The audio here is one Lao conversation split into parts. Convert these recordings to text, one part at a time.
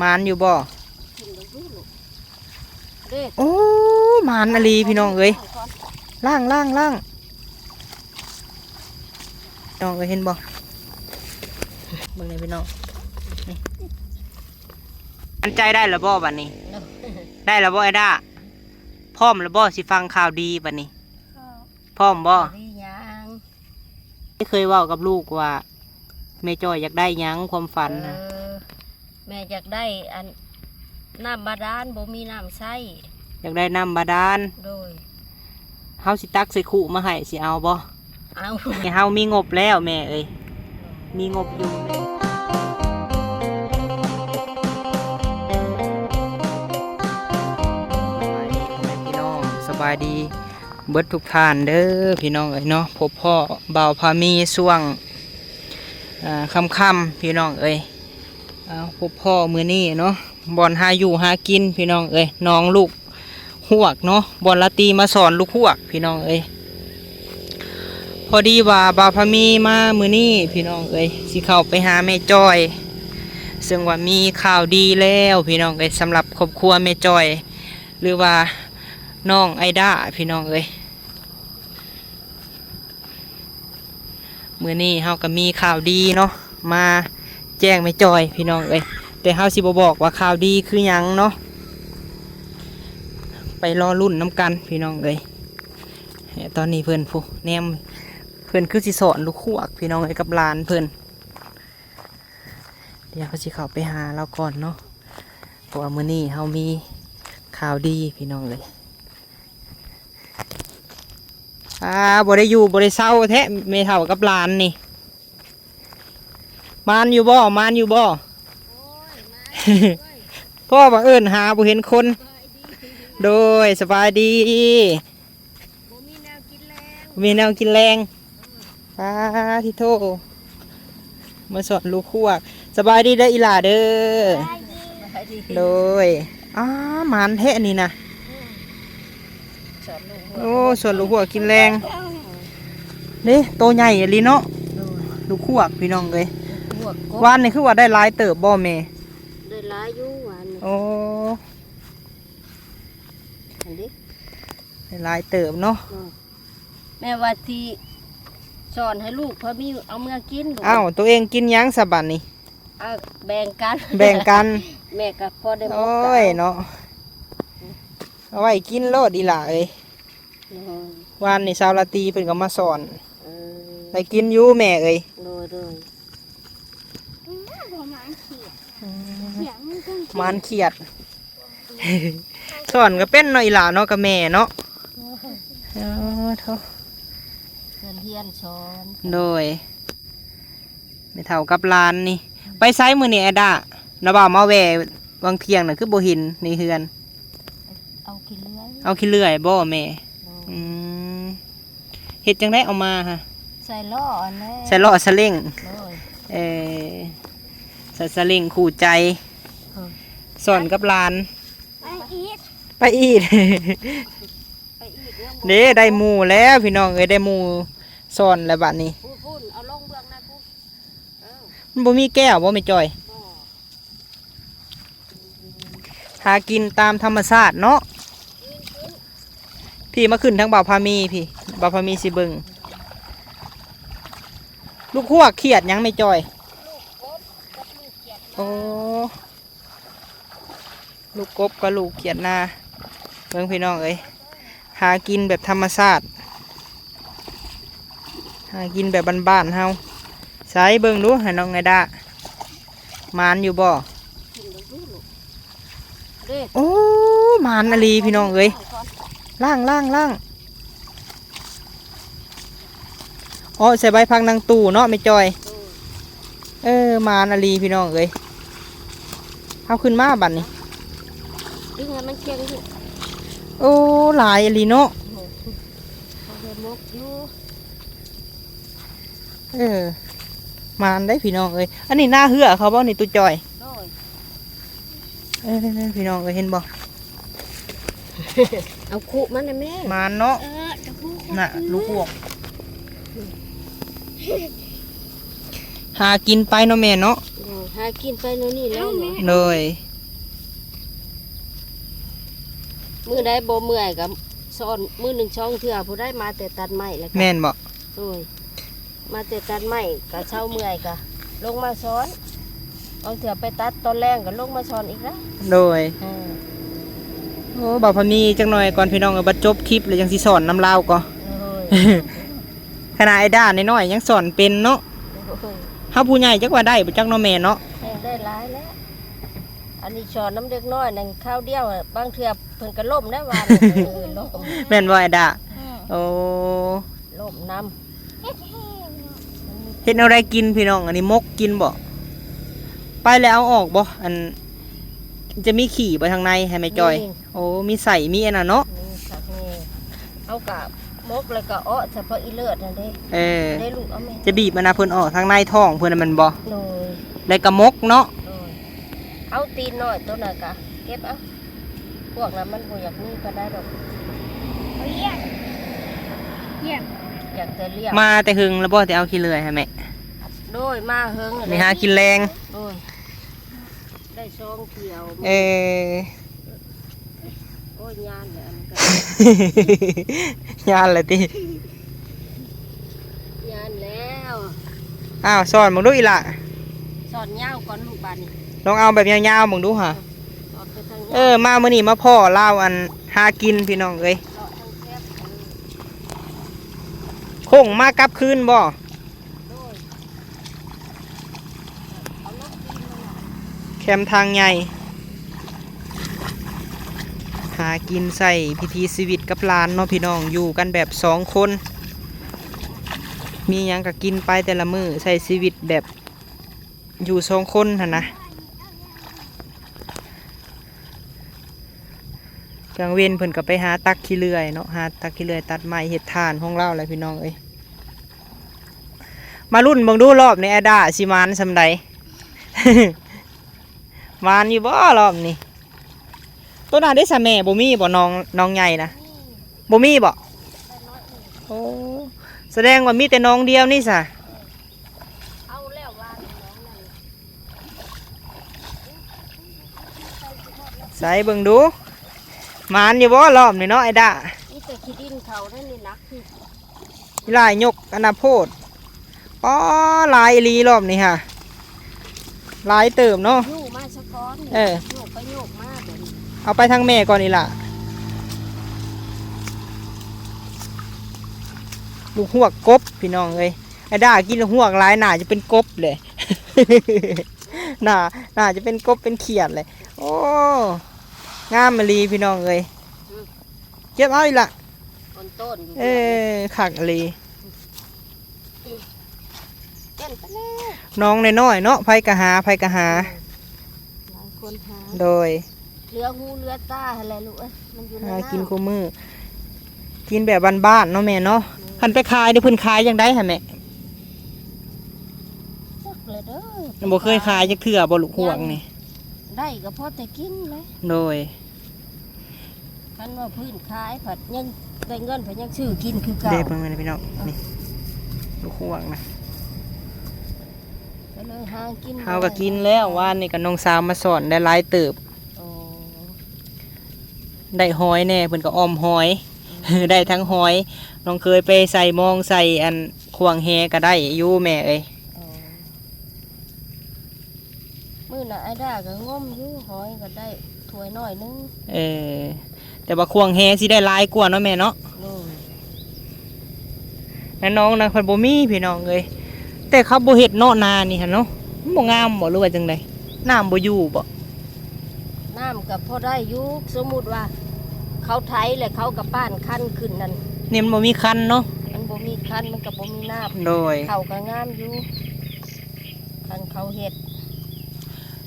ໝານຢູ່ບໍ່? ໂອ້ ໝານອີ່ຫຼີພີ່ນ້ອງເອີຍ. ລ້າງ ລ້າງ ລ້າງ ນ້ອງເອີຍ ເຫັນບໍ່? ເບິ່ງນີ້ພີ່ນ້ອງ ໝັ້ນໃຈໄດ້ແລ້ວບໍ່ບັດນີ້? ໄດ້ແລ້ວບໍ່ໄອ້ດ້າ? ພ້ອມແລ້ວບໍ່ ຊິຟັງຂ່າວດີບັດນີ້? ພ້ອມບໍ່? ດີຫຍັງ? ເຄີຍເວົ້າກັບລູກວ່າ ແມ່ຈ້ອຍຢາກໄດ້ຫຍັງ ຄວາມຝັນນະ? ເອີ ແມ່ຢາກໄດ້ອັນ ນ້ຳບາດານ ບໍ່ມີນ້ຳໃຊ້. ຢາກໄດ້ນ້ຳບາດານ? ໂດຍ. ເຮົາຊິຕັກໃສ່ຄຸມາໃຫ້ ຊິເອົາບໍ່? ເອົາ. ເຮົາມີງົບແລ້ວແມ່ເອີຍ ມີງົບຢູ່. ສະບາຍດີພໍ່ແມ່ພີ່ນ້ອງ ສະບາຍດີເບິດທຸກທ່ານເດີພີ່ນ້ອງເອີຍເນາະ. ພົບພໍ້ບ່າວພາມີຊ່ວງ ອ່າ ຄ່ຳໆ ພີ່ນ້ອງເອີຍ. ເອົາ ພົບພໍ້ມື້ນີ້ເນາະ ບ່ອນຫາຢູ່ຫາກິນພີ່ນ້ອງເອີຍ ໜອງລູກ ຮວກເນາະ ບ່ອນລາຕີມາສອນລູກຮວກພີ່ນ້ອງເອີຍ. ພໍດີວ່າບ່າວພາມີມາມື້ນີ້ພີ່ນ້ອງເອີຍ ຊິເຂົ້າໄປຫາແມ່ຈ້ອຍ ເຊິ່ງວ່າມີຂ່າວດີແລ້ວພີ່ນ້ອງເອີຍ ສຳລັບຄອບຄົວແມ່ຈ້ອຍ ຫຼືວ່ານ້ອງໄອດ້າພີ່ນ້ອງເອີຍ. ມື້ນີ້ເຮົາກໍມີຂ່າວດີເນາະ ມາແຈ້ງແມ່ຈ້ອຍພີ່ນ້ອງເອີຍ ແຕ່ເຮົາຊິບໍ່ບອກວ່າຂ່າວດີຄືຫຍັງເນາະ ໄປລໍລຸ້ນນຳກັນພີ່ນ້ອງເອີຍ. ຕອນນີ້ເພິ່ນ ຜູ້ ແນມ ເພິ່ນຄືຊິສອນລູກຮວກພີ່ນ້ອງເອີຍ ກັບຫຼານເພິ່ນ. ດຽວເຮົາຊິເຂົ້າໄປຫາລາວກ່ອນເນາະ ເພາະວ່າມື້ນີ້ເຮົາມີຂ່າວດີພີ່ນ້ອງເອີຍ. ອ່າ ບໍ່ໄດ້ຢູ່ບໍ່ໄດ້ເຊົາແທ້ ແມ່ເຖົ້າກັບຫຼານນີ້. ມານຢູ່ບໍ່? ມານຢູ່ບໍ່? ໂອ້ຍ ມານຢູ່ເວີຍ ພໍ່ວ່າເອີ້ນຫາບໍ່ເຫັນຄົນ. ສະບາຍດີ ໂດຍ ສະບາຍດີ. ບໍ່ມີແນວກິນແລງ ບໍ່ມີແນວກິນແລງ. ປາທິໂທ ມາສອນລູກຮວກ. ສະບາຍດີເດີອີ່ຫຼ້າເດີ. ສະບາຍດີ ໂດຍ. ອ້າ ໝານແທ້ນີ້ນະ. ອືມ ສອນລູກຮວກ ໂອ້ ສອນລູກຮວກກິນແລງເດ້. ໂຕໃຫຍ່ອີ່ຫຼີເນາະ. ໂດຍ ລູກຮວກພີ່ນ້ອງເອີຍ. ລູກຮວກ ວານນີ້ຄືວ່າໄດ້ຫຼາຍເຕີບບໍ່ແມ່? ໄດ້ຫຼາຍຢູ່ວານນີ້. ໂອ້ ອັນນີ້ ໄດ້ຫຼາຍເຕີບເນາະ. ໂດຍ. ແມ່ວ່າຊິສອນໃຫ້ລູກພໍມີເອົາເມືອກິນ. ອ້າວ ໂຕເອງກິນຫຍັງຊະບັດນີ້? ເອົາ ແບ່ງກັນ ແບ່ງກັນ. ແມ່ກໍພໍໄດ້ໝົດ. ໂອ້ຍເນາະ ເອົາໄວ້ກິນໂລດອີ່ຫຼ້າເອີຍ. ໂດຍ. ວານນີ້ສາວລາຕີເພິ່ນກໍມາສອນ. ເອີ ໄດ້ກິນຢູ່ແມ່ເອີຍ. ໂດຍ ໂດຍ. ອືມ ໝານຂຽດ ສອນກໍເປັນເນາະ ອີ່ຫຼ້າເນາະ ກັບແມ່ເນາະ. ເອີ ໂທ້ ເພິ່ນຮຽນສອນ. ໂດຍ. ແມ່ເຖົ້າກັບຫຼານນີ້ ໄປໃສມື້ນີ້ ອາດາ? ລະວ່າມາແວ່ຫວ່າງທ່ຽງນະ ຄືບໍ່ເຫັນໃນເຮືອນ. ເອົາຂີ້ເລື່ອຍ ເອົາຂີ້ເລື່ອຍບໍ່ແມ່? ໂດຍ. ອືມ ເຮັດຈັ່ງໃດເອົາມາຫະ? ໃສ່ລໍ້ອັນແຫຼະ ໃສ່ລໍ້ສະເລັ້ງ. ໂດຍ. ເອີ ໃສ່ສະເລັ້ງຄູ່ໃຈ. ເອີ ສອນກັບຫຼານ. ໄປອີກ ໄປອີກ ໄປອີກເດີ. ໄດ້ໝູ່ແລ້ວພີ່ນ້ອງເອີຍ ໄດ້ໝູ່ສອນແລ້ວບັດນີ້. ພຸ້ນໆ ເອົາລົງເບື້ອງນັ້ນພຸ້ນ. ເອີ ມັນບໍ່ມີແກ້ວບໍ່ແມ່ຈ້ອຍ? ບໍ່. ຫາກິນຕາມທຳມະຊາດເນາະ. ພີ່ມາຂຶ້ນທາງບ່າວພາມີ ພີ່ ບ່າວພາມີຊິເບິ່ງ. ລູກຮວກຂຽດຫຍັງແມ່ຈ້ອຍ? ລູກກົບກັບລູກຂຽດນາ. ໂອ້ ລູກກົບກັບລູກຂຽດນາ. ເບິ່ງພີ່ນ້ອງເອີຍ ຫາກິນແບບທຳມະຊາດ ຫາກິນແບບບ້ານໆເຮົາ. ໃສເບິ່ງດູໃຫ້ນ້ອງໄອດ້າ ໝານຢູ່ບໍ່? ກິນເບິ່ງດູລູກ ເດ້. ໂອ້ ໝານອີ່ຫຼີພີ່ນ້ອງເອີຍ. ລ້າງ ລ້າງ ລ້າງ. ເອາະໃສ່ໃບຜັກນາງຕູເນາະແມ່ຈ້ອຍ. ໂດຍ. ເອີ ໝານອີ່ຫຼີພີ່ນ້ອງເອີຍ. ເອົາຂຶ້ນມາບັດນີ້ ດຶງໃຫ້ມັນແຂງ. ໂອ້ ຫຼາຍອີ່ຫຼີເນາະ. ໂດຍ. ເອົາໄປໝົກຢູ່. ເອີ ໝານໄດ໋ພີ່ນ້ອງເອີຍ. ອັນນີ້ນາເຮືອເຂົາບໍ່ນີ້ ຕູ້ຈ້ອຍ? ໂດຍ. ເອີ ພີ່ນ້ອງເອີຍ ເຫັນບໍ່? ເອົາຄຸມານະແມ່. ໝານເນາະ. ເອີ ນະ ລູກຮວກ ຫາກິນໄປເນາະແມ່ເນາະ. ໂດຍ. ຫາກິນໄປແນວນີ້ແຫຼະເນາະ. ໂດຍ ມື້ໃດບໍ່ເມື່ອຍກໍສອນ ມື້ໜຶ່ງສອງເທື່ອ ຜູ້ໃດມາແຕ່ຕັດໄມ້ແລ້ວກໍ ແມ່ນບໍ່? ໂດຍ ມາແຕ່ຕັດໄມ້ກໍເຊົາເມື່ອຍກໍລົງມາສອນ, ບາງເທື່ອໄປຕັດຕອນແລງກໍລົງມາສອນອີກແລ້ວ. ໂດຍ ເອີ ໂອ້ ບ່າວພາມີຈັກໜ່ອຍກ່ອນພີ່ນ້ອງເອີຍ, ບັດຈົບຄລິບແລ້ວຈັ່ງຊິສອນນຳລາວກໍ. ໂດຍ ຂະໜາດໄອ້ດ້ານ້ອຍໆຍັງສອນເປັນເນາະ. ໂດຍ ເຮົາຜູ້ໃຫຍ່ຈັກວ່າໄດ້ບໍ່ຈັກເນາະແມ່ເນາະ. ແຮງໄດ້ຫຼາຍແລ້ວ, ອັນນີ້ສອນນຳເດັກນ້ອຍນັ້ນຄາວດຽວ ບາງເທື່ອເພິ່ນກໍລົ້ມແລ້ວວ່າ. ເອີ ລົ້ມ ແມ່ນບໍ່ໄອ້ດ້າ? ອືມ ໂອ້ ລົ້ມນຳ. ເຮັດແນວໃດກິນພີ່ນ້ອງ? ອັນນີ້ໝົກກິນບໍ່? ໄປແລ້ວເອົາອອກບໍ່? ອັນ ຈະມີຂີ້ບໍ່ທາງໃນໃຫ້ແມ່ຈ່ອຍ? ມີ ໂອ້ ມີໄສ້ມີອັນນັ້ນເນາະ. ມີສັກແນ່ ເຮົາກະໝົກແລ້ວກະເອາະສະເພາະອີເລີດຫັ້ນເດ້. ເອີ ໄດ້ລູກເອົາແມ່ ຈະບີບອັນນະເພິ່ນອອກທາງໃນທ້ອງເພິ່ນນະແມ່ນບໍ່? ໂດຍ ແລ້ວກະໝົກເນາະ. ໂດຍ ເອົາຕີນນ້ອຍໂຕນັ້ນກະເກັບເອົາ. ພວກນັ້ນມັນບໍ່ຢາກມີປານໃດດອກ. ເອົາລ້ຽງ ລ້ຽງ ຢາກແຕ່ລ້ຽງ. ມາແຕ່ເຫິງແລ້ວບໍ່ ແຕ່ເອົາຂີ້ເລື່ອຍຫັ້ນແມ່? ໂດຍ ມາເຫິງແລ້ວ ໄປຫາກິນແລງ. ໂດຍ ໄດ້ສອງຖ້ຽວ. ເອີ ໂອ້ຍ ຍານແລ້ວອັນນີ້ກໍ ຍານແລ້ວຕິ? ຍານແລ້ວ. ອ້າວ ສອນເບິ່ງດູອີ່ຫຼ້າ. ສອນຍາວກ່ອນລູກບາດນີ້. ລອງເອົາແບບຍາວໆເບິ່ງດູຫາ. ສອນໄປທາງຍາວ. ເອີ ມາມື້ນີ້ມາພໍ້ລາວ ອັນ ຫາກິນພີ່ນ້ອງເອີຍ. ເລາະທາງແຄບ. ເອີ ໂຄ້ງມາກັບຄືນບໍ່? ໂດຍ ເອົາລົງຕີນມັນນະ. ແຄມທາງໃຫຍ່ ຫາກິນໃຊ້ວິຖີຊີວິດກັບຫຼານເນາະພີ່ນ້ອງ, ຢູ່ກັນແບບສອງຄົນ ມີຫຍັງກໍກິນໄປແຕ່ລະມື້, ໃຊ້ຊີວິດແບບຢູ່ສອງຄົນຫັ້ນນະ. ກາງເວັນເພິ່ນກໍໄປຫາຕັກຂີ້ເລື່ອຍເນາະ, ຫາຕັກຂີ້ເລື່ອຍຕັດໄມ້ເຮັດຖ່ານຂອງລາວແຫຼະພີ່ນ້ອງເອີຍ. ມາລຸ້ນເບິ່ງດູ ລອບນີ້ແອດາຊິໝານສ່ຳໃດ? ໝານຢູ່ບໍ່ລອບນີ້? ໂຕນັ້ນເດ້ສະແມ່ ບໍ່ມີບໍ່? ໜອງ ໜອງໃຫຍ່ນະ ບໍ່ມີບໍ່? ໂອ້ ສະແດງວ່າມີແຕ່ໜອງດຽວນີ້ສະ. ເອົາແລ້ວວ່າໜອງນັ້ນ ໃສ່ເບິ່ງດູ ໝານຢູ່ບໍ່ລອບນີ້ເນາະໄອ້ດາ? ມີແຕ່ຂີ້ດິນເຂົາເດ້ນີ້ນະ. ອີຫຼ້າຍົກອັນນະໂພດ. ອໍ ຫຼາຍອີ່ຫຼີລອບນີ້ຫາ ຫຼາຍເຕີບເນາະ. ໂຍກມາສະກ່ອນ. ເອີ ໂຍກໄປໂຍກມາ. ເອົາໄປທາງແມ່ກ່ອນອີ່ຫຼ້າ. ລູກຮວກກົບພີ່ນ້ອງເອີຍ, ໄອ້ດາກິນລູກຮວກຫຼາຍ ໜ້າຈະເປັນກົບເລີຍ. ໜ້າ ໜ້າຈະເປັນກົບເປັນຂຽດເລີຍ. ໂອ້ ງາມອີ່ຫຼີພີ່ນ້ອງເອີຍ. ເກັບເອົາອີກລະ ໂຕນໆຢູ່. ເອີ ຄັກອີ່ຫຼີ. ເປັນໄປແລ້ວ ໜອງນ້ອຍໆເນາະ, ໃຜກະຫາ ໃຜກະຫາ. ເອີ ຫຼາຍຄົນຫາ. ໂດຍ ເຫຼືອຫູເຫຼືອຕາຫັ້ນແຫຼະລູກເອີຍ, ມັນຢູ່ໃນ ຫາກິນ ນ້ຳ ຄູ່ມື້ ກິນແບບບ້ານໆເນາະແມ່ເນາະ. ເອີ ຄັນໄປຂາຍນີ້ເພິ່ນຂາຍຈັ່ງໃດຫະແມ່? ຈັກແຫຼະເດີ ບໍ່ເຄີຍຂາຍຈັກເທື່ອບໍ່ ລູກຮວກນີ້? ໄດ້ກໍພໍແຕ່ກິນແຫຼະ. ໂດຍ ຄັນວ່າພື້ນຂາຍພັດຍັງໄດ້ເງິນ ພັດຍັງຊື້ກິນຄືເກົ່າ. ເດ້ ເບິ່ງແມ່ນພີ່ນ້ອງ ນີ້ ລູກຮວກນະ ກໍເລີຍຫາກິນ ເຮົາກໍກິນແລ້ວ. ວານນີ້ກໍນ້ອງສາວມາສອນໄດ້ຫຼາຍເຕີບ. ໂອ້ ໄດ້ຫອຍແດ່ ເພິ່ນກໍອ້ອມຫອຍ. ອືມ ໄດ້ທັງຫອຍ, ນ້ອງເຄີຍໄປໃສ່ມອງໃສ່ອັນຂວ້າງແຫກໍໄດ້ຢູ່ແມ່ເອີຍ. ອໍ ມື້ນະໄອ້ດາກໍງົມຢູ່ ຫອຍກໍໄດ້ຖ້ວຍນ້ອຍໜຶ່ງ. ເອີ ແຕ່ວ່າຂວ້າງແຫຊິໄດ້ຫຼາຍກວ່າເນາະແມ່ເນາະ. ໂດຍ ໃນໜອງນະເພິ່ນບໍ່ມີພີ່ນ້ອງເອີຍ, ແຕ່ເຂົາບໍ່ເຮັດເນາະ ນານີ້ຫັ້ນເນາະ. ມັນບໍ່ງາມບໍ່ ຫຼືວ່າຈັ່ງໃດ? ນ້ຳບໍ່ຢູ່ບໍ່? ນ້ຳກໍພໍໄດ້ຢູ່, ສົມມຸດວ່າເຂົາໄຖແລ້ວເຂົາກໍປ້ານຄັນຂຶ້ນນັ້ນ. ນີ້ມັນບໍ່ມີຄັນເນາະ, ມັນບໍ່ມີຄັນ ມັນກໍບໍ່ມີນ້ຳ. ໂດຍ ເຂົາກໍງາມຢູ່ ຄັນເຂົາເຮັດ.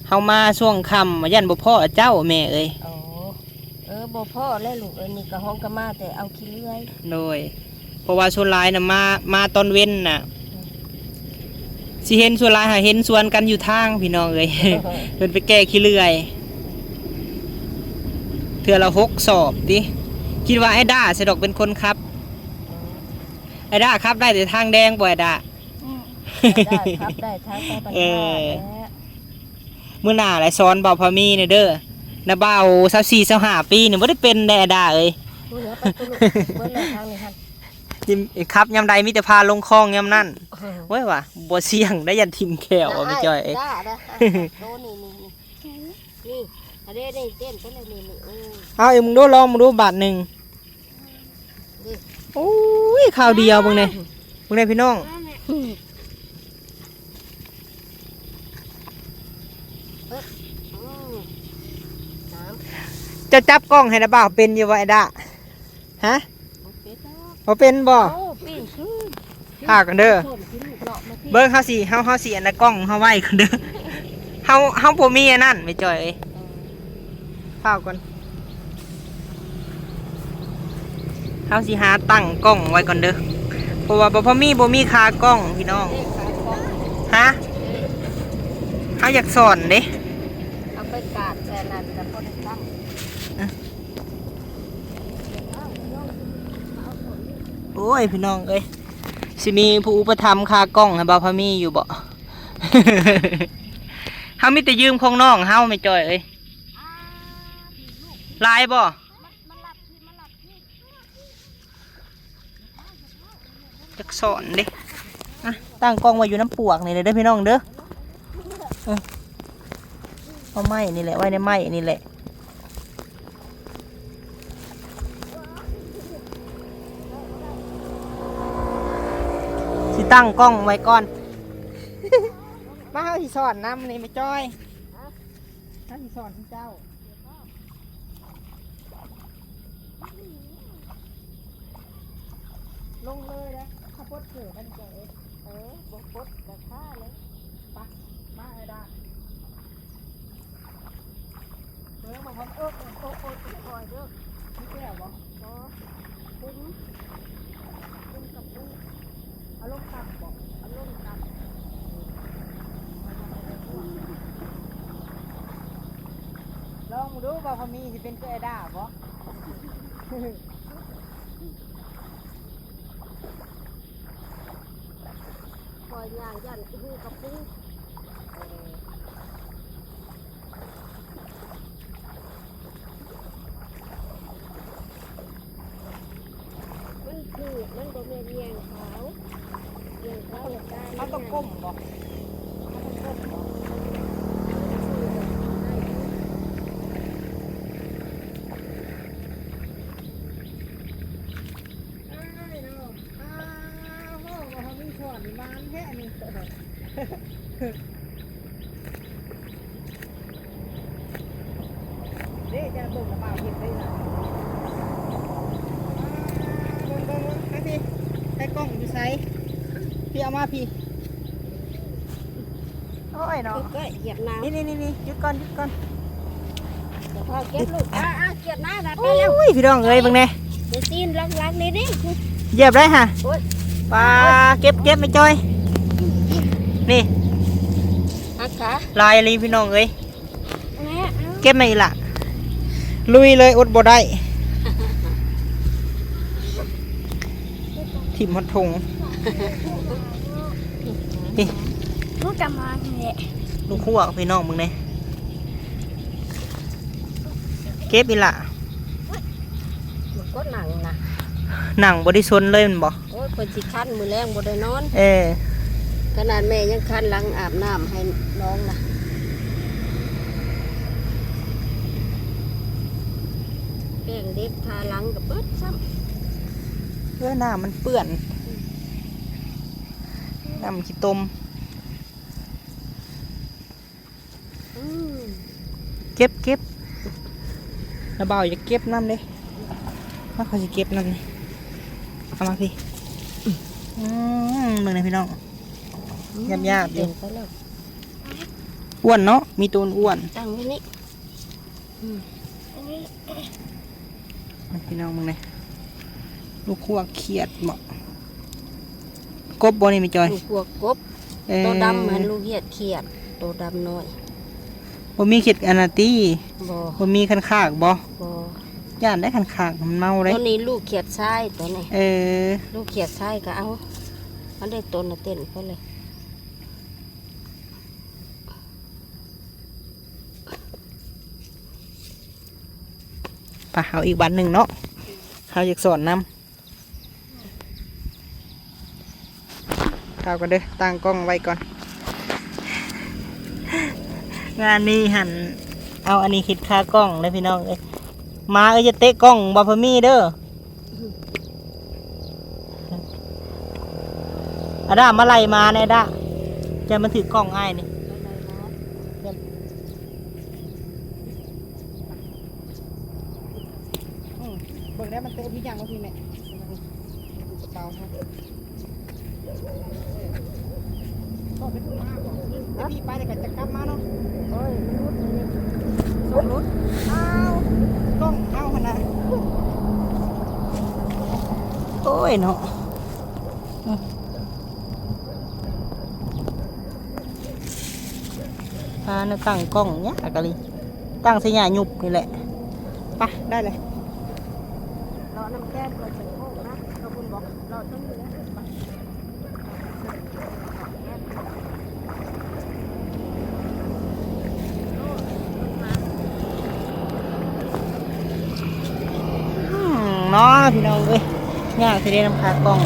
ເຮົາມາຊ່ວງຄ່ຳ ຢ້ານບໍ່ພໍ້ເຈົ້າແມ່ເອີຍ. ອໍ ເອີ ບໍ່ພໍ້ແລ້ວລູກເອີຍ, ນີ້ກໍຮ້ອງກະມາແຕ່ເອົາຂີ້ເລື່ອຍ. ໂດຍ ເພາະວ່າສ່ວນຫຼາຍນະມາ ມາຕອນເວັນນະ. ອືມ ຊິເຫັນສ່ວນຫຼາຍຫາເຫັນສວນກັນຢູ່ທາງພີ່ນ້ອງເອີຍ. ເອີ ເພິ່ນໄປແກ່ຂີ້ເລື່ອຍ ເທື່ອລະຫົກສອບຕິ. ຄິດວ່າໄອ້ດາຊະດອກເປັນຄົນຂັບ. ເອີ ໄອ້ດາຂັບໄດ້ແຕ່ທາງແດງບໍ່ ໄອ້ດາ? ອືມ ໄອ້ດາຂັບໄດ້ທາງໄປບັນດາແຫຼະ. ເອີ ມື້ໜ້າແຫຼະສອນບ່າວພາມີແດ່ເດີ. ນາບ່າວຊາວສີ່ ຊາວຫ້າປີນີ້ບໍ່ໄດ້ເປັນແດ່ດາເອີຍ. ໂອ້ຍ ເອົາໄປໂຕລູກ ເບິດແລ້ວທາງນີ້ຫັ້ນ. ຈິມ ຂັບຍາມໃດມີແຕ່ພາລົງຄອງຍາມນັ້ນ. ເອີ ໂອ້ຍວ່າບໍ່ສ່ຽງໄດ້ ຢ້ານຖິ້ມແຂ້ວວ່າແມ່ຈ້ອຍເອີຍ. ໂຕນີ້ ນີ້ ນີ້ ນີ້ ອັນນີ້ ນີ້ເຕັ້ນໄປເລີຍ ນີ້ ນີ້ ໂອ້ຍ. ເອົາອີກ ມຶງດູ ລອງມຶງດູບາດໜຶ່ງ. ໂອ້ຍ ຄາວດຽວ ເບິ່ງແດ່ ເບິ່ງແດ່ພີ່ນ້ອງ. ເຈົ້າຈັບກ້ອງໃຫ້ນາບ່າວເປັນຢູ່ບໍ່ ໄອ້ດາ? ຮະ? ບໍ່ເປັນດອກ. ບໍ່ເປັນບໍ່? ໂອ້ ປີນຂຶ້ນ ຖ້າກ່ອນເດີ. ເບິ່ງ ເຮົາຊິ ເຮົາ ເຮົາຊິອັນນະ ກ້ອງເຮົາໄວ້ກ່ອນເດີ. ເຮົາ ເຮົາບໍ່ມີອັນນັ້ນແມ່ຈ້ອຍເອີຍ. ເອີ ຟ້າວກ່ອນ ເຮົາຊິຫາຕັ້ງກ້ອງໄວ້ກ່ອນເດີ ເພາະວ່າບໍ່ພໍມີ ບໍ່ມີຂາກ້ອງພີ່ນ້ອງ. ຮະ? ເຮົາຢາກສອນເດ້. ເອົາໄປກາດແຕ່ນັ້ນກະບໍ່ໄດ້ຕັ້ງ. ໂອ້ຍ ພີ່ນ້ອງເອີຍ ຊິມີຜູ້ອຸປະຖຳຂາກ້ອງໃຫ້ບ່າວພາມີຢູ່ບໍ່? ເຮົາມີແຕ່ຢືມຂອງນ້ອງເຮົາແມ່ຈ້ອຍເອີຍ. ຫຼາຍບໍ່? ຈັກສອນເດ້. ອ່ະ ຕັ້ງກ້ອງໄວ້ຢູ່ນຳປວກນີ້ເດີພີ່ນ້ອງເດີ. ເອີ ເອົາໄມ້ນີ້ແຫຼະ ໄວ້ໃນໄມ້ນີ້ແຫຼະ. ຊິຕັ້ງກ້ອງໄວ້ກ່ອນ. ມາ ເຮົາຊິສອນນຳນີ້ແມ່ຈ້ອຍ. ເຮົາຊິສອນເຈົ້າ. ລົງເລີຍເດີ ເຂົາປົດເກີບມັນເຈົ້າເອີຍ. ເອີ ບໍ່ປົດກະຂ້າເລີຍ. ໄປ ມາເອີດາ. ເອີ ມາ ເອີ ໂອ້ ໂອ້ ໂອ້ ຄ່ອຍເດີ. ມີແກ້ວບໍ່? ບໍ່. ປຸ້ມ ປຸ້ມກັບປຸ້ມ. ເອົາລົງຕ່ຳບໍ່? ເອົາລົງຕ່ຳ. ລອງເບິ່ງດູວ່າພໍມີຊິເປັນຄືໄອ້ດາບໍ່? ຂ້ອຍຍ່າງຢ້ານຫູກະປູ. ມັນຖືກ ມັນບໍ່ແມ່ນແຍງຂາວ ແຍງຂາວແລ້ວກາຍ ເຮົາຕ້ອງກົ້ມບໍ່? ເຮົາຕ້ອງກົ້ມບໍ່? ອ້າຍເນາະ ອ້າວ ເວົ້າວ່າເຮົາມີຊ້ອນນີ້ ມານແທ້ນີ້. ເດ້ ຈະເບິ່ງລະບ່າວເຮັດໄດ້ລະ. ເບິ່ງ ເບິ່ງ ເບິ່ງ ມາພີ້ ໃສ່ກ້ອງຢູ່ໃສ? ພີ້ ເອົາມາພີ້. ໂອ້ຍເນາະ ເກີບ ເກີບ ຢຽບນ້ຳ ນີ້ໆໆໆ ຢຸດກ່ອນ ຢຸດກ່ອນ ຢ່າພາວເກັບລູກ. ອ່າໆ ກຽດນ້ຳນະ ໄປແລ້ວ. ໂອ້ຍ ພີ່ນ້ອງເອີຍ ເບິ່ງແດ່ ເດຊີນຫຼັງໆ ນີ້ໆ ຢຽບໄດ້ຫະ. ໂອ້ຍ ປາ ເກັບ ເກັບ ແມ່ຈ້ອຍ ນີ້ ຫັກຂາ ຫຼາຍອີ່ຫຼີພີ່ນ້ອງເອີຍ. ແມ່ ເກັບມາອີກລະ ລຸຍເລີຍ ອົດບໍ່ໄດ້. ຖິ້ມຮອດຖົງ ນີ້ ລູກກະມານີ້ແຫຼະ ລູກຮວກພີ່ນ້ອງເບິ່ງແດ່. ເກັບອີກລະ ມັນກໍນັ່ງນະ ນັ່ງບໍ່ໄດ້ຊົນເລີຍແມ່ນບໍ່? ໂອ້ຍ ເພິ່ນຊິຄັນ ມື້ແລງບໍ່ໄດ້ນອນ. ເອີ ຂະໜາດແມ່ຍັງຄັນຫຼັງອາບນ້ຳໃຫ້ນ້ອງນະ. ແປ້ງເດັກທາຫຼັງກໍເບິດຊ້ຳ. ເອີ ນ້ຳມັນເປື້ອນ ນ້ຳຂີ້ຕົມ. ອືມ ເກັບ ເກັບ ລະບ່າວຢາກເກັບນຳເດ້. ມາ ຂ້ອຍຊິເກັບນຳນີ້ ເອົາມາພີ້. ອືມ ເບິ່ງແດ່ພີ່ນ້ອງ ອືມ ຫຍາບໆຢູ່ ເຕັມໄປແລ້ວ. ອ້ວນເນາະ ມີໂຕອ້ວນ ຕັ້ງໄວ້ນີ້. ອືມ ພີ່ນ້ອງເບິ່ງແດ່ ລູກຮວກຂຽດເບາະ ກົບບໍ່ນີ້ແມ່ຈ້ອຍ? ລູກຮວກກົບ. ເອີ ໂຕດຳຫັ້ນລູກຮຽດຂຽດ ໂຕດຳນ້ອຍ. ບໍ່ມີຂຽດອັນນັ້ນຕິ? ບໍ່ ບໍ່ມີຄັນຄາກບໍ່? ບໍ່ ຢ້ານໄດ້ຄັນຄາກ ມັນເມົາເດ້. ໂຕນີ້ລູກຂຽດຊາຍ ໂຕນີ້. ເອີ ລູກຂຽດຊາຍກໍເອົາ ອັນໃດໂຕນະເຕັ້ນໄປເລີຍ. ປະ ເອົາອີກວັນໜຶ່ງເນາະ ເຮົາຢາກສອນນຳ. ເອົາກ່ອນເດີ ຕັ້ງກ້ອງໄວ້ກ່ອນ. ງານນີ້ຫັ້ນ ເອົາອັນນີ້ເຮັດຂາກ້ອງເດີພີ່ນ້ອງເອີຍ. ໝາເອີຍ ຢ່າເຕະກ້ອງບໍ່ພະມີເດີ. ອາດາ ມາໄລ່ໝາແດ່ອາດາ ຢ່າມາຖືກກ້ອງອ້າຍນີ້. ອືມ ເບິ່ງໄດ້ ມັນເຕະທີ່ຫຍັງວ່າພີ່ແມ່ ຢູ່ກະເປົາຫັ້ນ. ໄປແລ້ວກໍຈະກັບມາເນາະ. ໂອ້ຍ ມັນຫຼຸດ ມັນຫຼຸດ ກ້ອງເຮົາຫັ້ນນະ. ໂອ້ຍເນາະ. ອືມ ຫາແນວຕັ້ງກ້ອງຍາກອີ່ຫຼີ ຕັ້ງໃສ່ຫຍ້າຍຸບນີ້ແຫຼະ. ໄປ ໄດ້ເລີຍ ເລາະນຳແກ້ມກ່ອນ ຈັ່ງໂຄ້ງນະ. ເລາະພຸ້ນບໍ ເລາະເທິງນີ້ແຫຼະ. ອືມ ເນາະ ພີ່ນ້ອງເອີຍ ຍາກຊິໄດ້ນຳຂາກ້ອງ.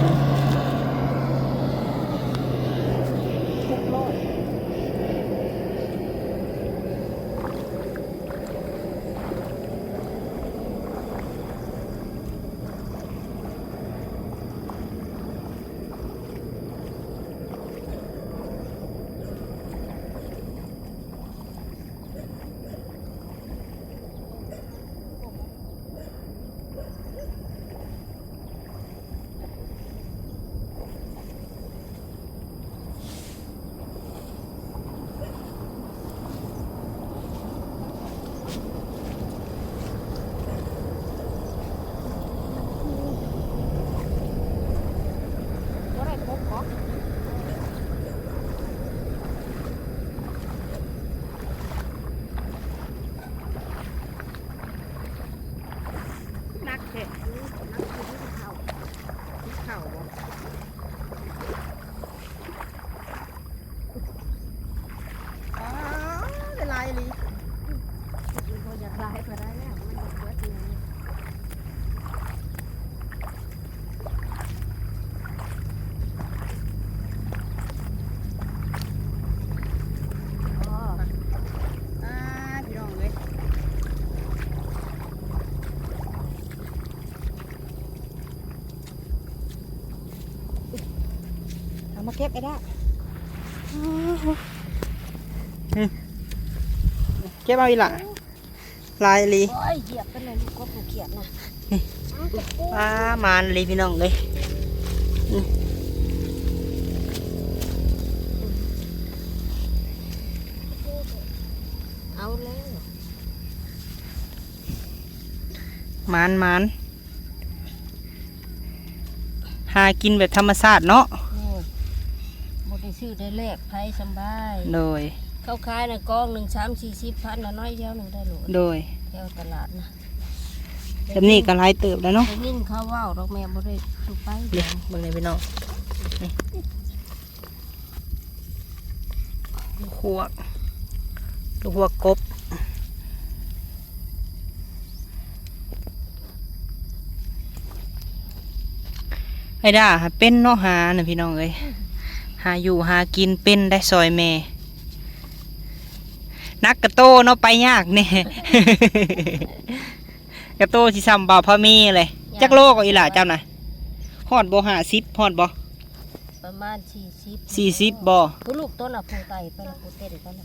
ໜັກແທ້ ອັນນີ້ໜັກຄືດິນເຂົ້າ ດິນເຂົ້າບໍ? ອ້າ ໄດ້ຫຼາຍອີ່ຫຼີ. ມັນບໍ່ຢາກຫຼາຍປານໃດແລ້ວ ມັນບໍ່ເບິດເລີຍ. ອໍ ອ່າ ພີ່ນ້ອງເອີຍ ເອົາມາເກັບໄອ້ດາ ເກັບເອົາອີ່ຫຼ້າ. ຫຼາຍອີ່ຫຼີ. ໂອ້ຍ ຢຽບໄປເລີຍ ລູກກົບລູກຂຽດນະ. ນີ້ ອ້າ ໝານອີ່ຫຼີພີ່ນ້ອງເອີຍ. ເອົາແລ້ວ ໝານໆ. ຫາກິນແບບທຳມະຊາດເນາະ. ໂດຍ ບໍ່ໄດ້ຊື້ໄດ້ແລກໃຜ ສຳບາຍ. ໂດຍ ເຂົາຂາຍນະ ກອງໜຶ່ງສາມສີ່ສິບພັນນະ ນ້ອຍດຽວໜຶ່ງໄດ້ໂລດ. ໂດຍ ແຖວຕະຫຼາດນະ ແບບນີ້ກໍຫຼາຍເຕີບແລ້ວເນາະ. ໄດ້ຍິນເຂົາເວົ້າດອກ ແມ່ບໍ່ໄດ້ສູ່ໄປ. ເບິ່ງນີ້ພີ່ນ້ອງ ນີ້ ລູກຮວກ ລູກຮວກກົບ. ໄອ້ດາຫາເປັນເນາະ ຫານະພີ່ນ້ອງເອີຍ ຫາຢູ່ຫາກິນເປັນໄດ໋ ຊ່ອຍແມ່. ໜັກກະໂຕເນາະ ໄປຍາກແດ່. ກະໂຕຊິຊ່ຳບ່າວພາມີເລີຍ. ຈັກໂລກໍອີ່ຫຼ້າເຈົ້ານະ? ຮອດບໍ່ ຫ້າສິບ ຮອດບໍ່? ປະມານສີ່ສິບ ສີ່ສິບບໍ່? ຜູ້ລູກໂຕນະ ຜູ້ໄຕ່ໄປລະ ຜູ້ເຕັ້ນໄປລະ.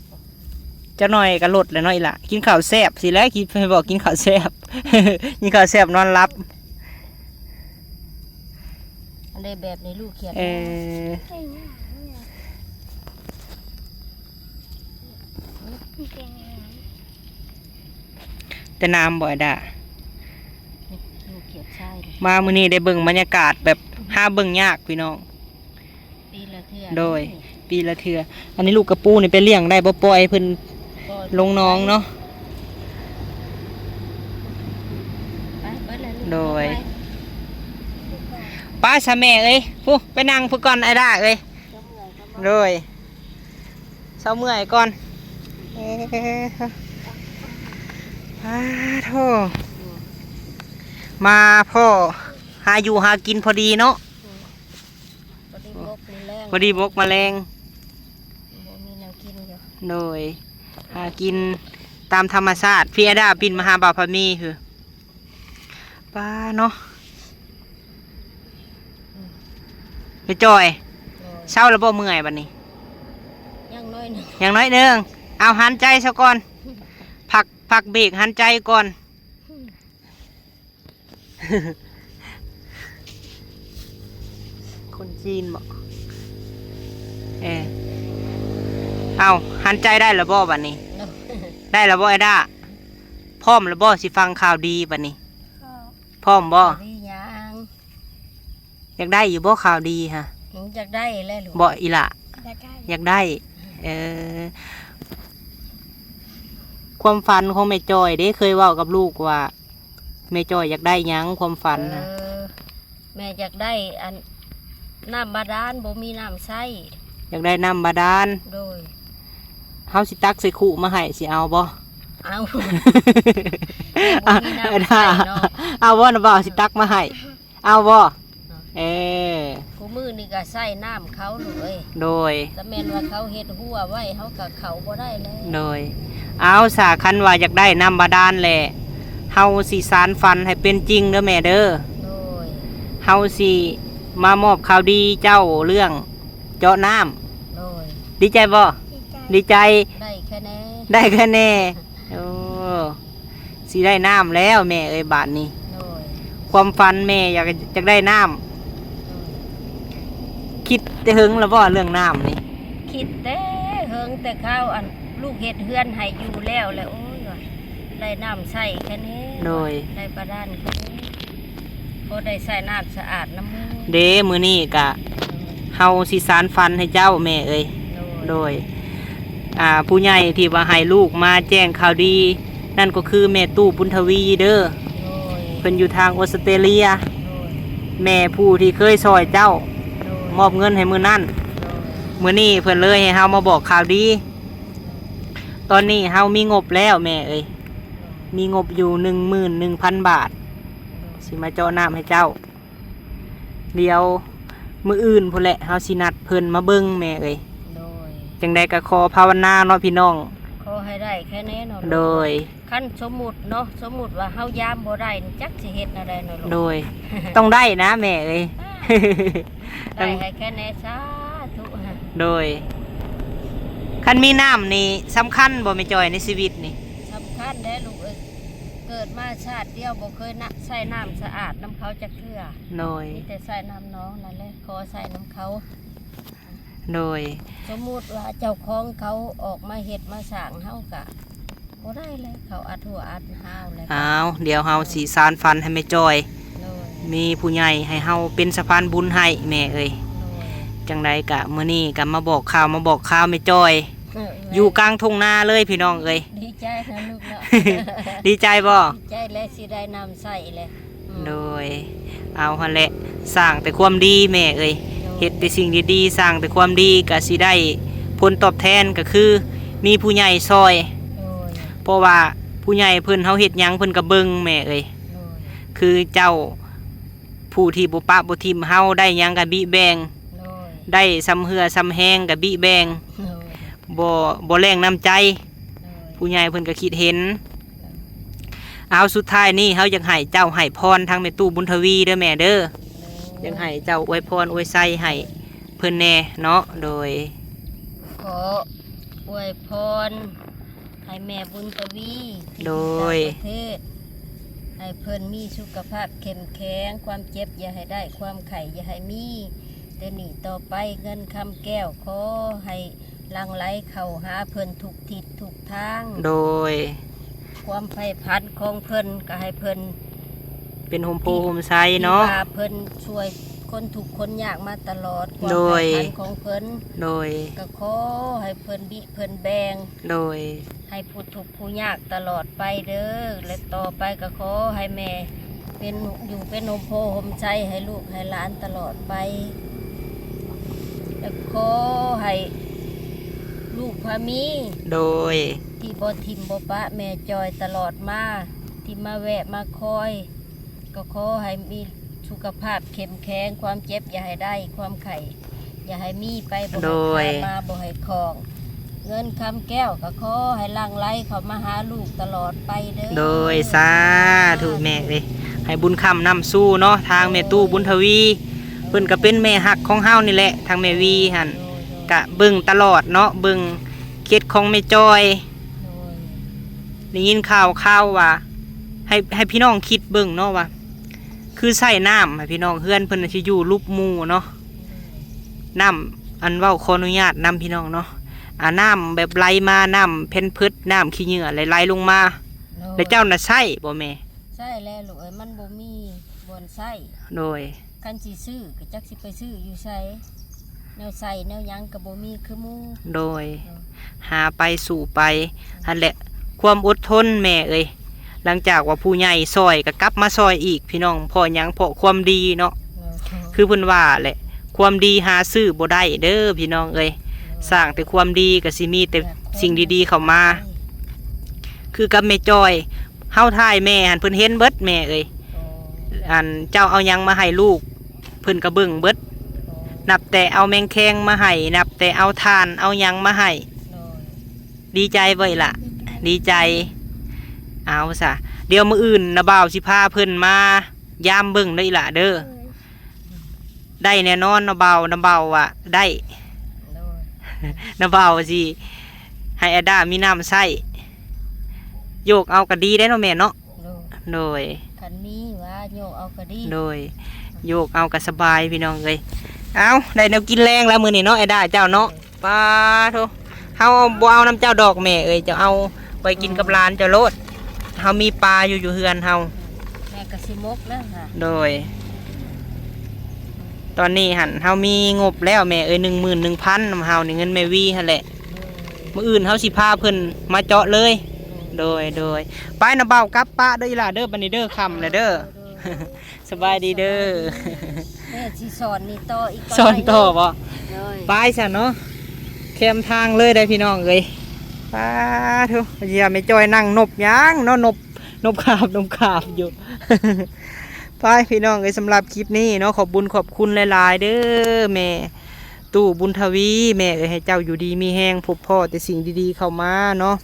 ຈັກໜ້ອຍກໍລົດແລ້ວເນາະອີ່ຫຼ້າ. ກິນເຂົ້າແຊບຊີ້ແຫຼະ ຄິດໃຫ້ບອກ ກິນເຂົ້າແຊບ ກິນເຂົ້າແຊບນອນຫຼັບ. ອັນໃດແບບນີ້ລູກຂຽດ. ເອີ ແຕ່ນ້ຳບໍ່ໄອ້ດາ? ລູກຂຽດຊາຍເດ້. ມາມື້ນີ້ໄດ້ເບິ່ງບັນຍາກາດແບບຫາເບິ່ງຍາກພີ່ນ້ອງ. ປີລະເທື່ອ. ໂດຍ ປີລະເທື່ອ. ອັນນີ້ລູກກະປູນີ້ໄປລ້ຽງໄດ້ບໍ່? ປ່ອຍເພິ່ນລົງໜອງເນາະ. ໂດຍ ໄປຊະແມ່ເອີຍ. ພຸ້ນ ໄປນັ່ງພຸ້ນກ່ອນໄອ້ດາເອີຍ. ໂດຍ ເຊົາເມື່ອຍກ່ອນ. ເອີ ປາໂທ້ ອືມ ມາພໍ້ຫາຢູ່ຫາກິນພໍດີເນາະ ອືມ ພໍດີບົກມື້ແລງ ພໍດີບົກມາແລງ ບໍ່ມີແນວກິນຢູ່ ໂດຍ ຫາກິນຕາມທຳມະຊາດ ພີອາດາປິ່ນມາຫາບ່າວພາມີຄື ປ້າເນາະ ອືມ ແມ່ຈ່ອຍ ໂດຍ ເຊົາແລ້ວບໍ່ ເມື່ອຍບັດນີ້? ຍັງໜ້ອຍໜຶ່ງ ຍັງໜ້ອຍໜຶ່ງ ເອົາຫັນໃຈຊະກ່ອນ ພັກ ພັກເບກຫັນໃຈກ່ອນ ຄົນຈີນບໍ? ເອີ ເອົາ ຫັນໃຈໄດ້ແລ້ວບໍບັດນີ້? ໂດຍ ໄດ້ແລ້ວບໍ ອາດາ? ພ້ອມແລ້ວບໍ ຊິຟັງຂ່າວດີບັດນີ້? ພ້ອມ ພ້ອມບໍ? ດີຫຍັງ? ຢາກໄດ້ຢູ່ບໍ່ຂ່າວດີຫະ? ອືມ ຢາກໄດ້ແຫຼະລູກ ບໍ່ອີ່ຫຼ້າ? ຢາກໄດ້ ຢາກໄດ້ ເອີ ຄວາມຝັນຂອງແມ່ຈ່ອຍເດ້ ເຄີຍເວົ້າກັບລູກວ່າ ແມ່ຈ່ອຍຢາກໄດ້ຫຍັງຄວາມຝັນນະ? ເອີ ແມ່ຢາກໄດ້ອັນ ນ້ຳບາດານ ບໍ່ມີນ້ຳໃຊ້ ຢາກໄດ້ນ້ຳບາດານ ໂດຍ ເຮົາຊິຕັກໃສ່ຄຸມາໃຫ້ ຊິເອົາບໍ່? ເອົາ ແຕ່ບໍ່ມີນ້ຳໃຊ້ເນາະ ເອົາບໍ່ນະບ່າວ ຊິຕັກມາໃຫ້? ເອົາບໍ່? ເອີ ຄູ່ມື້ນີ້ກໍໃຊ້ນ້ຳເຂົາລູກເອີຍ ໂດຍ ແຕ່ແມ່ນວ່າເຂົາເຮັດຮົ້ວໄວ້ ເຮົາກໍເຂົ້າບໍ່ໄດ້ແລ້ວ ໂດຍ ເອົາສາ ຄັນວ່າຢາກໄດ້ນ້ຳບາດານແຫຼະ ເຮົາຊິສານຝັນໃຫ້ເປັນຈິງເດີແມ່ເດີ ໂດຍ ເຮົາຊິມາມອບຂ່າວດີເຈົ້າເລື່ອງເຈາະນ້ຳ ໂດຍ ດີໃຈບໍ່? ດີໃຈ ດີໃຈ ໄດ້ແຄ່ແນ່ ໄດ້ແຄ່ແນ່ ໂອ້ ຊິໄດ້ນ້ຳແລ້ວແມ່ເອີຍບາດນີ້ ໂດຍ ຄວາມຝັນແມ່ຢາກ ຢາກໄດ້ນ້ຳ ໂດຍ ຄິດແຕ່ເຫິງແລ້ວບໍ່ເລື່ອງນ້ຳນີ້? ຄິດແຕ່ເຫິງ ແຕ່ຄາວອັນລູກເຮັດເຮືອນໃຫ້ຢູ່ແລ້ວແຫຼະ ໂອ້ຍວ່າໄດ້ນ້ຳໃຊ້ແຄ່ແນ່ ໂດຍ ໄດ້ບາດານແຄ່ແນ່ ພໍໄດ້ໃຊ້ນ້ຳສະອາດນຳໝູ່ ເດ້ ມື້ນີ້ກະ ໂດຍ ເຮົາຊິສານຝັນໃຫ້ເຈົ້າແມ່ເອີຍ ໂດຍ ໂດຍ ອ່າ ຜູ້ໃຫຍ່ທີ່ວ່າໃຫ້ລູກມາແຈ້ງຂ່າວດີ ນັ້ນກໍຄືແມ່ຕູ້ບຸນທະວີເດີ ໂດຍ ເພິ່ນຢູ່ທາງອົດສະເຕຣເລຍ ໂດຍ ແມ່ຜູ້ທີ່ເຄີຍຊ່ອຍເຈົ້າ ໂດຍ ມອບເງິນໃຫ້ມື້ນັ້ນ ໂດຍ ມື້ນີ້ເພິ່ນເລີຍໃຫ້ເຮົາມາບອກຂ່າວດີ ໂດຍ ຕອນນີ້ເຮົາມີງົບແລ້ວແມ່ເອີຍ ໂດຍ ມີງົບຢູ່ໜຶ່ງໝື່ນໜຶ່ງພັນບາດ ໂດຍ ຊິມາເຈາະນ້ຳໃຫ້ເຈົ້າ ດຽວມື້ອື່ນພຸ້ນແຫຼະ ເຮົາຊິນັດເພິ່ນມາເບິ່ງແມ່ເອີຍ ໂດຍ ຈັ່ງໃດກໍຂໍພາວະນາເນາະພີ່ນ້ອງ ຂໍໃຫ້ໄດ້ແຄ່ແນ່ເນາະ ໂດຍ ຄັນສົມມຸດເນາະ ສົມມຸດວ່າເຮົາຢາມບໍ່ໄດ້ນີ້ ຈັກຊິເຮັດແນວໃດເນາະ ໂດຍ ຕ້ອງໄດ້ນະແມ່ເອີຍ ໄດ້ໃຫ້ແຄ່ແນ່ສາທຸ ໂດຍ ຄັນມີນ້ຳນີ້ສຳຄັນບໍ່ແມ່ຈ່ອຍໃນຊີວິດນີ້? ສຳຄັນແຫຼະລູກເອີຍ ເກີດມາຊາດດຽວບໍ່ເຄີຍນະ ໃຊ້ນ້ຳສະອາດນຳເຂົາຈັກເທື່ອ ໂດຍ ມີແຕ່ໃຊ້ນ້ຳໜອງນັ້ນແຫຼະ ຂໍໃຊ້ນຳເຂົາ ໂດຍ ສົມມຸດວ່າເຈົ້າຂອງເຂົາອອກມາເຮັດມາສ້າງ ເຮົາກະບໍ່ໄດ້ແລ້ວ ເຂົາອັດຫົວອັດຫາວແລ້ວ ອ້າວ ດຽວເຮົາຊິສານຝັນໃຫ້ແມ່ຈ່ອຍ ໂດຍ ມີຜູ້ໃຫຍ່ໃຫ້ເຮົາເປັນສະພານບຸນໃຫ້ແມ່ເອີຍ ໂດຍ ຈັ່ງໃດກະມື້ນີ້ກະມາບອກຂ່າວ ມາບອກຂ່າວແມ່ຈ່ອຍ ເອີ ຢູ່ກາງທົ່ງນາເລີຍພີ່ນ້ອງເອີຍ ດີໃຈນະລູກເນາະ ດີໃຈບໍ່? ດີໃຈແຫຼະ ຊິໄດ້ນ້ຳໃຊ້ແຫຼະ ອືມ ໂດຍ ເອົາຫັ້ນແຫຼະ ສ້າງແຕ່ຄວາມດີແມ່ເອີຍ ໂດຍ ເຮັດແຕ່ສິ່ງດີໆ ສ້າງແຕ່ຄວາມດີ ກະຊິໄດ້ຜົນຕອບແທນ ກະຄືມີຜູ້ໃຫຍ່ຊ່ອຍ ໂດຍ ເພາະວ່າຜູ້ໃຫຍ່ເພິ່ນ ເຮົາເຮັດຫຍັງເພິ່ນກະເບິ່ງແມ່ເອີຍ ໂດຍ ຄືເຈົ້າ ຜູ້ທີ່ບໍ່ປະບໍ່ຖິ້ມເຮົາ ໄດ້ຫຍັງກະບິແບ່ງ ໂດຍ ໄດ້ສ່ຳເຫື່ອສ່ຳແຮງກະບິແບ່ງ ໂດຍ ບໍ່ ບໍ່ແລ້ງນ້ຳໃຈ ໂດຍ ຜູ້ໃຫຍ່ເພິ່ນກະຄິດເຫັນ ໂດຍ ເອົາ ສຸດທ້າຍນີ້ເຮົາຢາກໃຫ້ເຈົ້າໃຫ້ພອນທາງແມ່ຕູ້ບຸນທະວີເດີແມ່ເດີ ໂດຍ ຢາກໃຫ້ເຈົ້າອວຍພອນອວຍໄຊໃຫ້ເພິ່ນແດ່ເນາະ ໂດຍ ຂໍອວຍພອນ ໃຫ້ແມ່ບຸນທະວີ ໂດຍ ທີ່ຢູ່ຕ່າງປະເທດ ໃຫ້ເພິ່ນມີສຸຂະພາບເຂັ້ມແຂງ ຄວາມເຈັບຢ່າໃຫ້ໄດ້ ຄວາມໄຂ້ຢ່າໃຫ້ມີ ແຕ່ນີ້ຕໍ່ໄປເງິນຄຳແກ້ວ ຂໍໃຫ້ຫຼັ່ງໄຫຼເຂົ້າຫາເພິ່ນທຸກທິດທຸກທາງ ໂດຍ ຄວາມໃຝ່ຝັນຂອງເພິ່ນກໍໃຫ້ເພິ່ນ ເປັນຮົ່ມໂພຮົ່ມໄຊເນາະ ທີ່ວ່າເພິ່ນຊ່ວຍຄົນທຸກຄົນຍາກມາຕະຫຼອດ ຄວາມໃຝ່ຝັນຂອງເພິ່ນ ໂດຍ ກໍຂໍໃຫ້ເພິ່ນບິເພິ່ນແບ່ງ ໂດຍ ໃຫ້ຜູ້ທຸກຜູ້ຍາກຕະຫຼອດໄປເດີ ແລະຕໍ່ໄປກໍຂໍໃຫ້ແມ່ເປັນ ຢູ່ເປັນຮົ່ມໂພຮົ່ມໄຊໃຫ້ລູກໃຫ້ຫຼານຕະຫຼອດໄປ ແລະຂໍໃຫ້ລູກພາມີ ໂດຍ ທີ່ບໍ່ຖິ້ມບໍ່ປະແມ່ຈ່ອຍຕະຫຼອດມາ ທີ່ມາແວະມາຄອຍ ກໍຂໍໃຫ້ມີສຸຂະພາບເຂັ້ມແຂງ, ຄວາມເຈັບຢ່າໃຫ້ໄດ້, ຄວາມໄຂ້ຢ່າໃຫ້ມີໄປ, ບໍ່ໃຫ້ຜ່ານມາ, ບໍ່ໃຫ້ຄອງ. ເງິນຄຳແກ້ວກໍຂໍໃຫ້ຫຼັ່ງໄຫຼເຂົ້າມາຫາລູກຕະຫຼອດໄປເດີ. ໂດຍ ສາທຸແມ່ເອີຍ. ໃຫ້ບຸນຄ້ຳນຳຊູເນາະ, ທາງແມ່ຕູ້ບຸນທະວີ ເພິ່ນກໍເປັນແມ່ຮັກຂອງເຮົານີ້ແຫຼະ, ທາງແມ່ວີຫັ້ນ ໂດຍ ໂດຍ ກະເບິ່ງຕະຫຼອດເນາະ, ເບິ່ງເຂດຂອງແມ່ຈອຍ. ໂດຍ ໄດ້ຍິນຂ່າວຄາວວ່າ ໃຫ້ ໃຫ້ພີ່ນ້ອງຄິດເບິ່ງເນາະວ່າ ຄືໃຊ້ນ້ຳ ໃຫ້ພີ່ນ້ອງ, ເຮືອນເພິ່ນຊິຢູ່ຫຼຸບໝູ່ເນາະ. ນ້ຳ ອັນ ເວົ້າຂໍອະນຸຍາດນຳພີ່ນ້ອງເນາະ, ອາ ນ້ຳແບບໄຫຼມາ, ນ້ຳແພມເພິດ, ນ້ຳຂີ້ເຫຍື້ອ ໄຫຼລົງມາ. ໂດຍ ແລ້ວເຈົ້ານະໃຊ້ບໍ່ແມ່? ໃຊ້ແລ້ວລູກເອີຍ, ມັນບໍ່ມີບ່ອນໃຊ້. ໂດຍ ຄັນຊິຊື້ກໍຈັກຊິໄປຊື້ຢູ່ໃສ, ແນວໃຊ້ແນວຫຍັງກໍບໍ່ມີຄືໝູ່. ໂດຍ ໂດຍ ຫາໄປສູ້ໄປຫັ້ນແຫຼະ, ຄວາມອົດທົນແມ່ເອີຍ. ຫຼັງຈາກວ່າຜູ້ໃຫຍ່ຊ່ອຍກໍກັບມາຊ່ອຍອີກ ພີ່ນ້ອງ, ເພາະຫຍັງ? ເພາະຄວາມດີເນາະ. ໂດຍ ຄືເພິ່ນວ່າແຫຼະ, ຄວາມດີຫາຊື້ບໍ່ໄດ້ເດີພີ່ນ້ອງເອີຍ. ໂດຍ ສ້າງແຕ່ຄວາມດີກໍຊິມີແຕ່ສິ່ງດີໆເຂົ້າມາ. ຄືກັບແມ່ຈອຍ ເຮົາຖ່າຍແມ່ຫັ້ນ ເພິ່ນເຫັນເບິດແມ່ເອີຍ. ໂອ້ ອັນເຈົ້າເອົາຫຍັງມາໃຫ້ລູກ ເພິ່ນກໍເບິ່ງເບິດ. ໂອ້ ນັບແຕ່ເອົາແມງແຄງມາໃຫ້, ນັບແຕ່ເອົາຖ່ານເອົາຫຍັງມາໃຫ້. ໂດຍ ດີໃຈບໍ່ອີ່ຫຼະ? ດີໃຈ. ເອົາຊະ, ດຽວມື້ອື່ນນ້າບ່າວຊິພາເພິ່ນມາຢາມເບິ່ງເດີອີ່ຫຼະເດີ. ໂດຍ ໄດ້ແນ່ນອນນ້າບ່າວ, ນ້າບ່າວວ່າໄດ້. ໂດຍ ນ້າບ່າວຊິໃຫ້ອາດາມີນ້ຳໃຊ້. ໂຍກເອົາກໍດີໄດ໋ເນາະແມ່ເນາະ. ໂດຍ ໂດຍ ຄັນມີວ່າໂຍກເອົາກໍດີ. ໂດຍ ໂຍກເອົາກໍສະບາຍພີ່ນ້ອງເອີຍ. ເອົາ ໄດ້ແນວກິນແລງແລ້ວມື້ນີ້ເນາະ ອາດາເຈົ້າເນາະ. ໂດຍ ປາໂທ, ເຮົາບໍ່ເອົານຳເຈົ້າດອກແມ່ເອີຍ, ເຈົ້າເອົາໄວ້ກິນກັບ ໂອ້ ຫຼານເຈົ້າໂລດ. ເຮົາມີປາຢູ່ ຢູ່ເຮືອນເຮົາ. ແມ່ກໍຊິໝົກແລ້ວຫະ. ໂດຍ ຕອນນີ້ຫັ້ນເຮົາມີງົບແລ້ວແມ່ເອີຍ, ໜຶ່ງໝື່ນໜຶ່ງພັນນຳເຮົານີ້, ເງິນແມ່ວີຫັ້ນແຫຼະ. ໂດຍ ມື້ອື່ນເຮົາຊິພາເພິ່ນມາເຈາະເລີຍ. ໂດຍ ໂດຍ ໂດຍ. ໄປ ນ້າບ່າວກັບປະເດີອີ່ຫຼະເດີ, ບັດນີ້ເດີ ຄ່ຳແລ້ວເດີ. ໂດຍ ໂດຍ ໂດຍ. ສະບາຍດີເດີ. ແມ່ຊິສອນນີ້ຕໍ່ອີກ. ສອນຕໍ່ບໍ່? ໂດຍ ໄປຊະເນາະ, ແຄມທາງເລີຍໄດ໋ພີ່ນ້ອງເອີຍ. ປາໂທ, ເຢ້ຍ ແມ່ຈ້ອຍນັ່ງນົບຫຍັງເນາະ, ນົບ ນົບຂາບ ນົບຂາບຢູ່. ໄປພີ່ນ້ອງເອີຍ, ສຳລັບຄລິບນີ້ເນາະ, ຂອບບຸນຂອບຄຸນຫຼາຍໆເດີແມ່ຕູ້ບຸນທະວີ. ແມ່ເອີຍ ໃຫ້ເຈົ້າຢູ່ດີມີແຮງ, ພົບພໍ້ແຕ່ສິ່ງດີໆເຂົ້າມາເນາະ.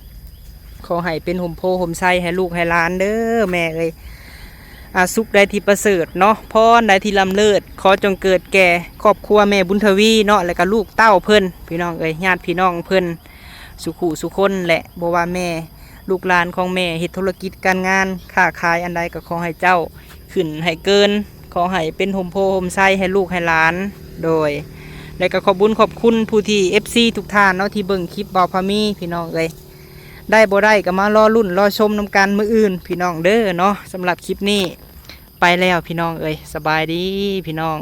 ຂໍໃຫ້ເປັນຮົ່ມໂພຮົ່ມໄຊໃຫ້ລູກໃຫ້ຫຼານເດີແມ່ເອີຍ. ອາ ສຸກໃດທີ່ປະເສີດເນາະ, ພອນໃດທີ່ລ້ຳເລີດ, ຂໍຈົ່ງເກີດແກ່ຄອບຄົວແມ່ບຸນທະວີເນາະ, ແລ້ວກໍລູກເຕົ້າເພິ່ນ ພີ່ນ້ອງເອີຍ, ຍາດພີ່ນ້ອງເພິ່ນ ສູ່ຄູ່ສູ່ຄົນແຫຼະ. ບໍ່ວ່າແມ່ ລູກຫຼານຂອງແມ່ເຮັດທຸລະກິດການງານຄ້າຂາຍອັນໃດ ກໍຂໍໃຫ້ເຈົ້າຂຶ້ນໃຫ້ເກີນ, ຂໍໃຫ້ເປັນຮົ່ມໂພຮົ່ມໄຊໃຫ້ລູກໃຫ້ຫຼານ. ໂດຍ ແລະກໍຂອບບຸນຂອບຄຸນຜູ້ທີ່ ເອັຟຊີ ທຸກທ່ານເນາະ ທີ່ເບິ່ງຄລິບບ່າວພາມີ ພີ່ນ້ອງເອີຍ. ໄດ້ບໍ່ໄດ້ກໍມາລໍລຸ້ນລໍຊົມນຳກັນມື້ອື່ນ ພີ່ນ້ອງເດີເນາະ. ສຳລັບຄລິບນີ້ໄປແລ້ວ ພີ່ນ້ອງເອີຍ, ສະບາຍດີພີ່ນ້ອງ.